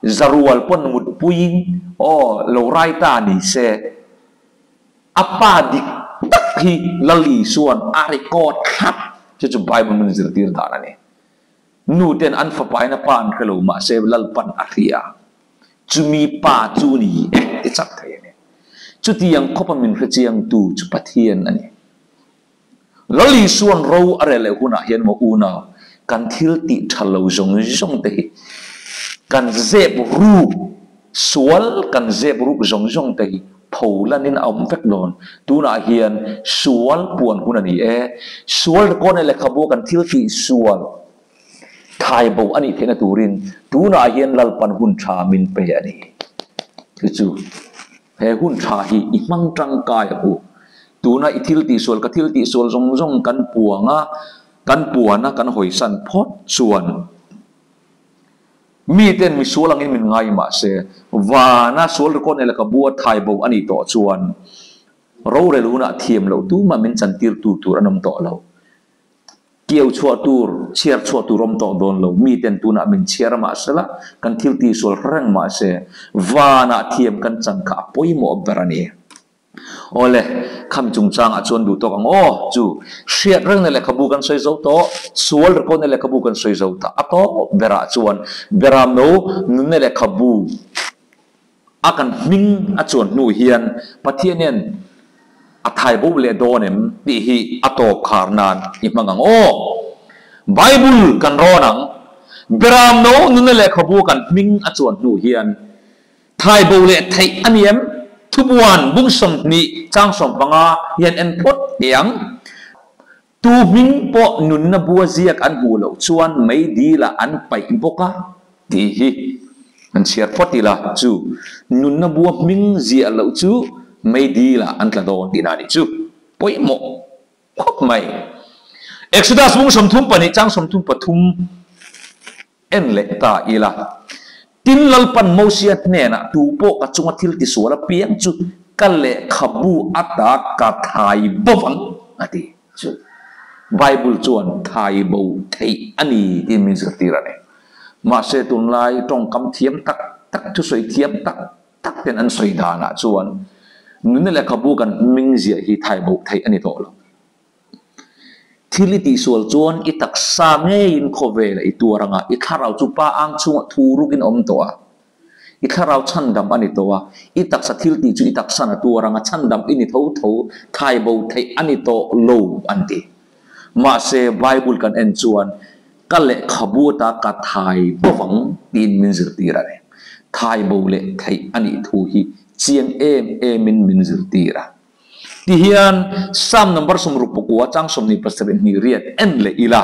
zarual pawn mutpuiin aw lo rai ta ni se a pa dik tak hi Lal Isua'n a record thlap chu chu Bible min zirtir dan a ni. Nu ten an fapain a pa an hre lo mahse Lalpan a hria. Chumi pa chu ni e ti chak thei a ni. Chutiang khawpa min hre chiangtu chu Pathian a ni. Lal Isua'n ro a rel leh hunah hian maw unau, kan thil tih tha lo zawng zawng te hi kan zep ruk, sual kan zep ruk zawng zawng te hi pho lanin a awm vek dawn. Tunah hian sual puan hun a ni e. Sual record leh lehkhabu kan thil tih sual thai bo a nih theihna turin tunah hian Lalpan hun tha min pe a ni. Chu chu he hun tha hi i hmang tangkai ang u. Tuna i thil tih sual ka thil tih sual zawng zawng kan puang a, kan puan a, kan hawisan phawt chuan Miten mi sual angin min ngai mah se, vana sual record nei laka bua thai bo a nih tawh chuan rorel hunah thiam loh tumah min chantir tu tur an awm tawh lo. Kiau chhuah tur, chhiar chhuah tur awm tawh dawn lo. Miten tunah min chhiar mah sela, kan thil tihsual reng mah se, vanah thiam kan chan kha a pawimawh ber a ni. Awle, kham chungchangah chuan duh tawk ang aw, chu hriat rengna lehkhabu kan sawi zo tawh, sual record-na lehkhabu kan sawi zo ta. A tawp berah chuan Beramno nunna lehkhabu a kan hming a chuan hnu hian Pathian hian a thai bo leh dawn em tih hi a tawp khar nan i hmang ang aw. Bible kan rawn ang, Beramno nunna lehkhabu kan hming a chuan hnu hian Thai bo leh theih a ni em? Thubuan bung 20 chang 15 hian en phawt teh ang. Tu hming pawh nunna bua ziak an hmuh loh chuan mei dilah an paih bawk a tih hi an chhiar phawt ila chu nunna bua hming ziah loh chu mei dilah an tla dawn tihna a nih chu. Pawimawh. khawp mai. Exodus bung 32 chang 33 en leh ta ila. Tin Lalpan Mosia hnenah tu pawh ka chunga thil tisual apiang chu ka lehkhabu ata ka thai bo ang a ti chu Bible chuan thai bo theih a ni tiin min zirtir a ni. Mahse tunlai tawngkam thiam tak tak thusawi thiam tak tak ten an sawi danah chuan nunna lehkhabu kan hming ziah hi thai bo theih a ni tawh lo. Thil i tihsual chuan i taksa ngeiin khawvel a i tuar anga i thlarau chu pa ang chhungah thu rukin a awm tawh a, i thlarau chhandam a ni tawh a, i taksa thil tih chu i taksan a tuar anga chhandam i ni tho tho, thai bo theih a ni tawh lo an ti. Mahse Bible kan en chuan ka lehkhabu ata ka thai bo vang tiin min zirtir a ni. Thai bo leh theih a nih thu hi chiang em emin min zirtir a. Ti hian Psalm number 69 chang 27 hnih riat en leh ila,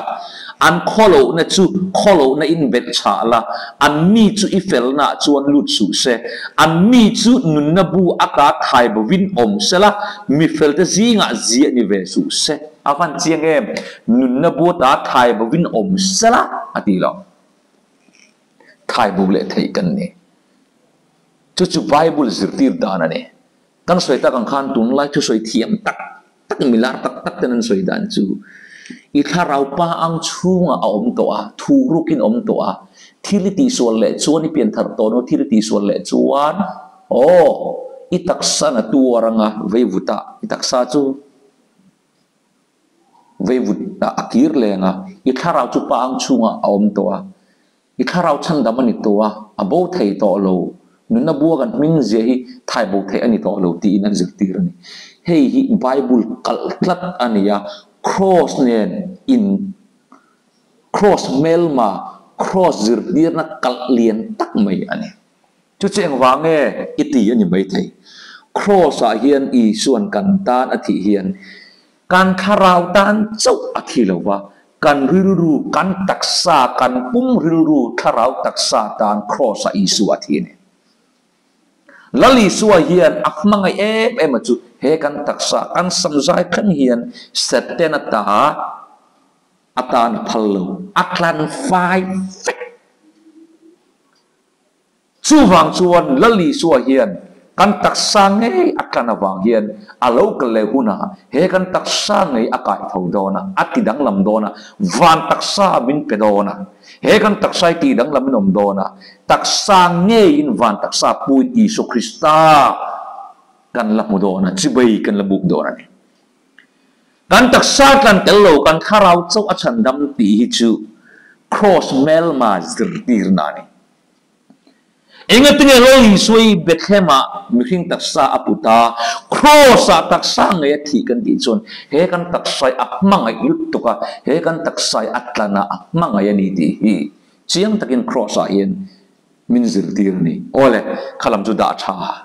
An khawlohna chu khawlohna in belh chhah la, an mi chu i felnaah chuan lut suh se, an mi chu nunna bu ata thai bovin awm se la, mi felte zingah ziah ni ve suh se. A van chiang em? Nunna bu ata thai bovin awm se la a ti lo. Thai bo leh theih kan ni. Chu chu Bible zirtir dan a ni. Kan sawi tak ang khan tunlai thusawi thiam tak tak milar tak tak ten an sawi dan chu i thlarau pa ang chhungah a awm tawh a, thu rukin a awm tawh a, thil i tihsual leh chuan i pian thar tawh no thil i tihsual leh chuan aw i taksa na tuar anga veivut ah i taksa chu veivut ah a kir leng a, i thlarau chu pa ang chhungah a awm tawh a. I thlarau chhandam a ni tawh a, a bo thei tawh lo. Nunna bua kan hming zia hi thai bo theih a ni tawh lo tiin an zirtir a ni. Hei hi Bible kalh tlat a ni a, Kraws nen in Kraws hmelma, Kraws zirtirna kalh lian tak mai a ni. Chu chu engvang nge i ti a ni maithei. Kraws ah hian Isuan kan tan a thih hian Kan thlarau tan chauh a thi lo va, kan rilru, kan taksa, kan pum rilru, thlarau taksa tan Kraws-ah Isua a thi a ni. Lal Isua hian a hmangaih em em a chu he kan taksa, kan samzai thleng hian Setana ta atan a phal lo, a tlan fai vek. Chuvang chuan Lal Isua hian kan taksa ngei a tlan avang hian a lo kal leh hunah he kan taksa ngei a kai tho dawn a, a ti danglam dawn a, van taksa min pe dawn a. He kan taksa hi ti danglamin awm dawn a, taksa ngeiin van taksa puin Isua Krista kan la hmu dawn a, chibei kan la buk dawn a ni. Kan taksa tlan tel lo, kan thlarau chauh a chhandam tih hi chu Kraws hmelma zirtirna a ni. Engatinge Lal Isua i Bethlehem-ah mihring taksa a put a, Kraws-ah taksa ngei a thih kan tih chuan he kan taksa hi a hmangaih lutuk a, he kan taksa hi a tlan a, a hmangaih a ni tih hi chiang takin Kraws-ah hian min zirtir a ni. Awle, kha lam chu dah tha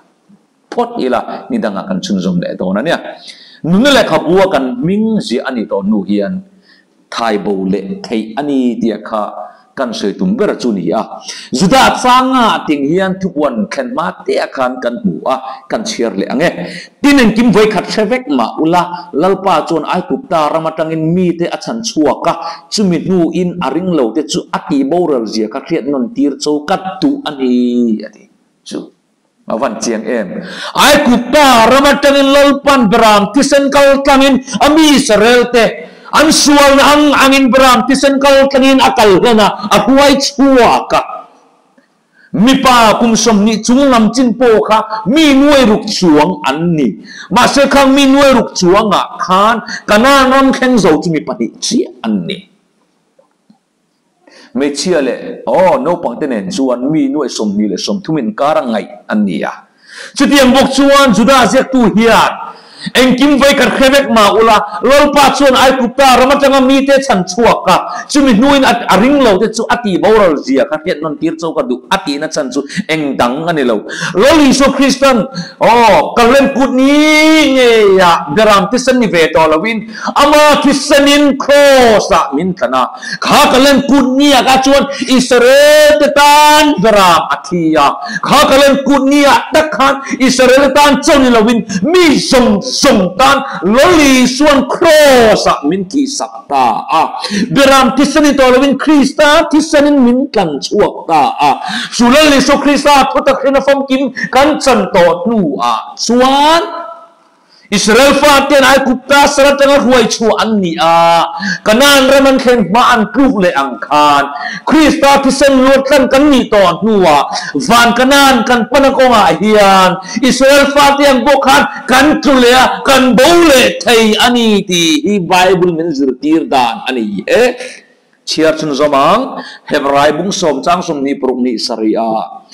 phawt ila, ni dangah kan chhunzawm leh dawn a nia. Nunna lehkhabua kan hming ziah a nih tawh hnu hian Thai bo leh theih a ni tia kha kan sawi tum ber chu ni a. Juda changa ting hian thupuan thlen hma te ah khan kan hmu a, kan chhiar leh ang e. Tin engkim vawi khat hre vek mah ula, Lalpa chuan Aigupta ram atangin mite a chhan chhuak a, chumi hnuin a ring lo te chu a tih boral zia kha hriat nawn tir cho ka duh a ni a ti chu. A van chiang em? Aigupta ram atangin Lalpan Beram thisen kal tlangin a mi Israelte an sualna ang angin Beram thisen kal tlangin a kal hlan a, a hruai chhuak a. Mipa kum 20 chung lam chin pawh kha mi nuai ruk chuang an ni. Mahse khang mi nuai ruk chuangah khan Kanaan ram thleng zo chu mi pahnih chiah an ni. Hmeichhia leh aw naupangte nen chuan mi nuaih 23 inkar a ngaih an ni a. Chutiang bawk chuan Juda ziaktu hian, Engkim vei kan hre vek mah ula, Lalpa chuan Aigupta ram atanga mite chhan chhuak a, chumi hnuin a ring lo te chu a tih boral zia kha hriat nawn tir cho ka duh a tihna chhan chu eng dang a ni lo. Lal Isua Kristan aw Kallen kut ni ngeiah Beram thisen ni ve tawh loin Ama thisenin Kraws-ah min tlan a, kha ka len kut nia kha chuan Israel te tan beram a thi a, kha ka len kut nia tak khan Israel te tan chaw ni loin mi zawng zawng tan Lal Isua'n Kraws-ah min tihsak ta a. Beram thisen ni tawh loin Krista thisenin min tlan chhuak ta a. Chu Lal Isua Krista thutak hrena famkim kan chan tawh hnuah chuan, Israel fate'n Aigupta sal atanga hruai chhuah an ni a, Kanaan ram an thlen hma an tluk leh ang khan, Krista thisen luat tlan kan nih tawh hnuah van Kanaan kan pana kawngah hian Israel fate ang pawh khan kan tlu leh a, kan bo leh thei a ni tih hi Bible min zirtir dan a ni e. Chhiar chhunzawm ang, Hebrai bung sawm chang 26 nih sarih a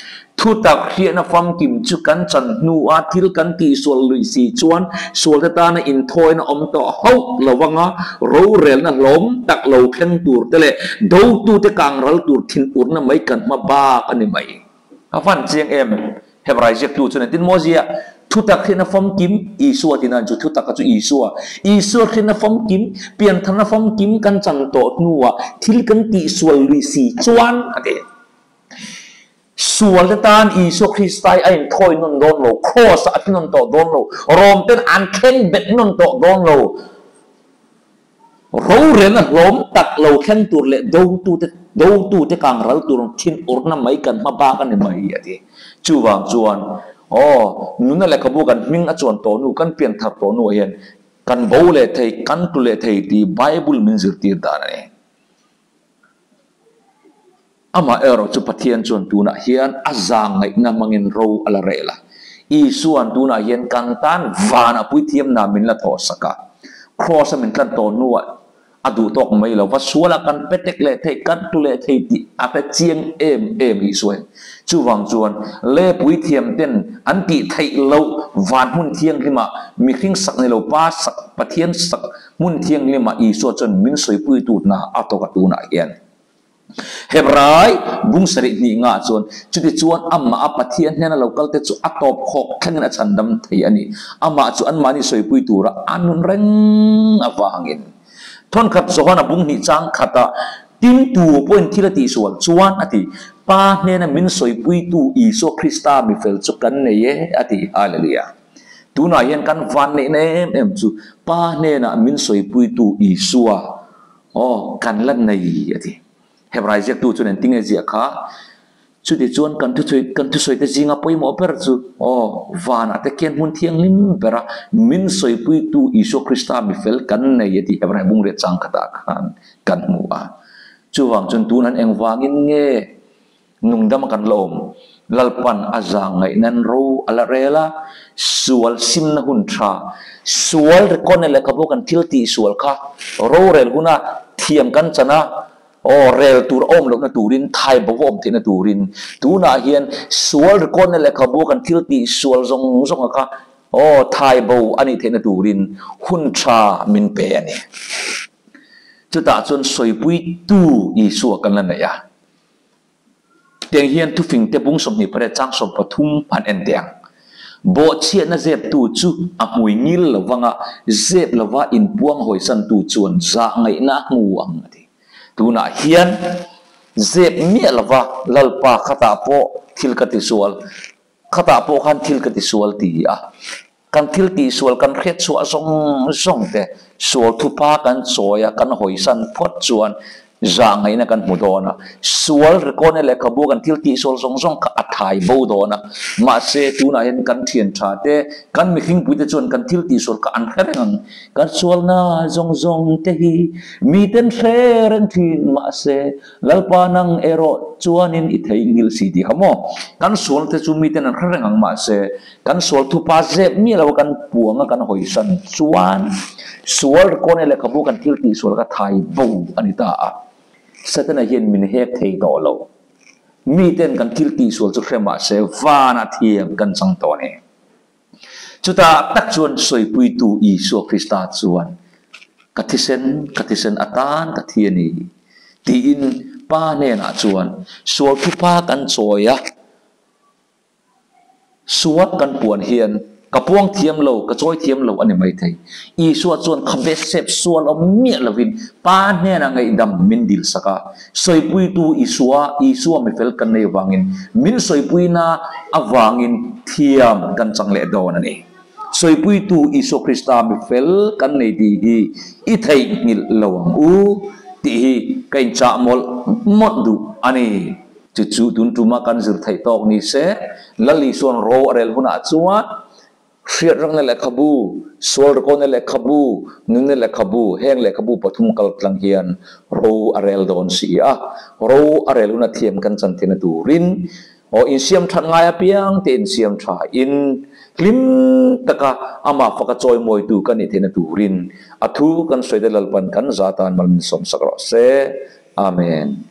thutak hriatna famkim chu kan chan hnua thil kan tihsual lui si chuan sualte tana inthawina awm tawh hauh lo anga rorelna hlawm tak lo thleng tur te leh dotute kangral tur thinurna mai kan hma bak a ni mai. A van chiang em? Hebrai ziaktu chuan engtin maw ziah? Thutak hriatna famkim, Isua ti nan chu thutak a chu Isua. Isua hriatna famkim, piantharna famkim kan chan tawh hnuah thil kan tihsual lui si chuan a ti. Sualte tan Isua Krista hi a inthawi nawn dawn lo, Kraws-ah a thi nawn tawh dawn lo, Rom ten an thleng bet nawn tawh dawn lo. Rorelna hlawm tak lo thleng tur leh dotute dotute kang ral tur thinurna mai kan hma bak a ni mai, a ti. Chuvang chuan, aw, nuna lehkhabu kan hming a chuan tawh nu, kan pian thar tawh nuah hian kan bo leh thei, kan tlu leh thei tih Bible min zirtir dan a ni. Amah erawh chu Pathian chuan tunah hian a zang ngaihna hmangin ro a la rel a. Isua'n tunah hian kan tan van a puithiamna min la thawhsak a. Kraws a min tlan tawh hnuah a duh tawk mai lo va, sualah kan petek leh thei, kan tlu leh thei tih a hre chiang em em Isua hian. Chuvang chuan le puithiam ten an tih theih loh van hmun thianghlimah mihring sak ni lo pa sak, Pathian sak hmun thianghlimah Isua chuan min sawipuitu hna a tawk a tunah hian. Hebrai bung sarih hnih ngah chuan, Chutichuan amah a Pathian hnena lo kalte chu a tawp khawk thlengin a chhandam thei a ni. Amah chu anmahni sawipui tura a nun reng avangin. Thawnkhat Johana bung hnih chang khatah, Tin tu pawhin thil a tihsual chuan a ti, Pa hnena min sawipuitu Isua Krista mi fel chu kan nei e a ti. Hallelujah! Tunah hian kan van neihna em em chu Pa hnenah min sawipuitu Isua Aw, kan la nei, a ti. Hebrai ziaktu chuan engtin nge ziah kha? Chutichuan kan thusawi kan thusawite zinga pawimawh ber chu, aw, vanah te khian hmun thianghlim bera min sawipuitu Isua Krista mi fel kan nei, a ti. Hebrai bungriat chang khatah khan kan hmu a. Chuvang chuan tunan engvangin nge Nungdam kan la awm. Lalpan a zang ngaih nan ro a la rel a, sual simna hun tha, sual record leh lehkhabu kan thil tih sual kha rorel huna thiam kan chan a, aw rel tur a awm lohna turin, thai bo a awm theihna turin tunah hian sual record leh lehkhabu kan thil tih sual zawng zawng a kha aw thai bo a nih theihna turin hun tha min pe a ni. Chutah chuan sawipuitu Isua kan la neih a. Tiang hian thufingte bung 28 chang 13 han en teh ang. Bawhchhiatna zeptu chu a hmui ngil lo vanga zep lova inpuang hawisantu chuan zah ngaihna a hmu ang a ti. Tunah hian zep miah lova Lalpa khatah pawh thil ka tisual, khatah pawh khan thil ka tisual ti a, kan thil tihsual kan hriatchhuah zawng zawng te sual thupa kan chawi a, kan hawisan phawt chuan zah ngaihna kan hmu dawn a, sual record-na lehkhabu kan thil tihsual zawng zawng kha a thai bo dawn a, mahse tunah hian kan thian tha te, kan mihringpui te chuan kan thil tihsual kha an hre reng ang, kan sualna zawng zawng te hi miten hre reng thin mahse Lalpa nang erawh chuanin i theihnghilh si tih kha maw? Kan sual te chu miten an hre reng ang mahse kan sual thupa zep miah lo a kan puang a kan hawisan chuan sual rikawne lehkhabu kan thil tih sual kha thai bo a ni ta a. Setana hian min hek thei tawh lo. Miten kan thil tih sual chu hre mahse vanah thiam kan chang tawh a ni. Chutah tak chuan sawipuitu Isua Krista chuan, Ka thisen, ka thisen atan ka thi a ni, tiin Pa hnenah chuan sual thupa kan chawi a, suat kan puan hian ka puang thiam lo, ka chawi thiam lo a ni maithei. Isua chuan khabe sep sual awm miah lovin Pa hnenah ngaihdam min dilsak a, Sawipuitu Isua, Isua mifel kan nei avangin, min sawipuina avangin thiam kan chang leh dawn a ni. Sawipuitu Isua Krista mi fel kan nei tih hi i theihnghilh lo ang u tih hi ka inchah mawlh mawlh duh a ni. Chu chu tun tuma kan zir theih tawk ni se, Lal Isua'n ro a rel hunah chuan Hriatrangna lehkhabu, Sual Rakawna lehkhabu, Nunna lehkhabu, heng lehkhabu pathum kal tlang hian ro a rel dawn si a. Ro a rel huna thiam kan chan theihna turin aw insiam that ngai apiang te insiam tha in hlim taka amah faka chawimawitu kan nih theihna turin a thu kan sawi te Lalpan kan za tan mal min sawmsak rawh se. Amen.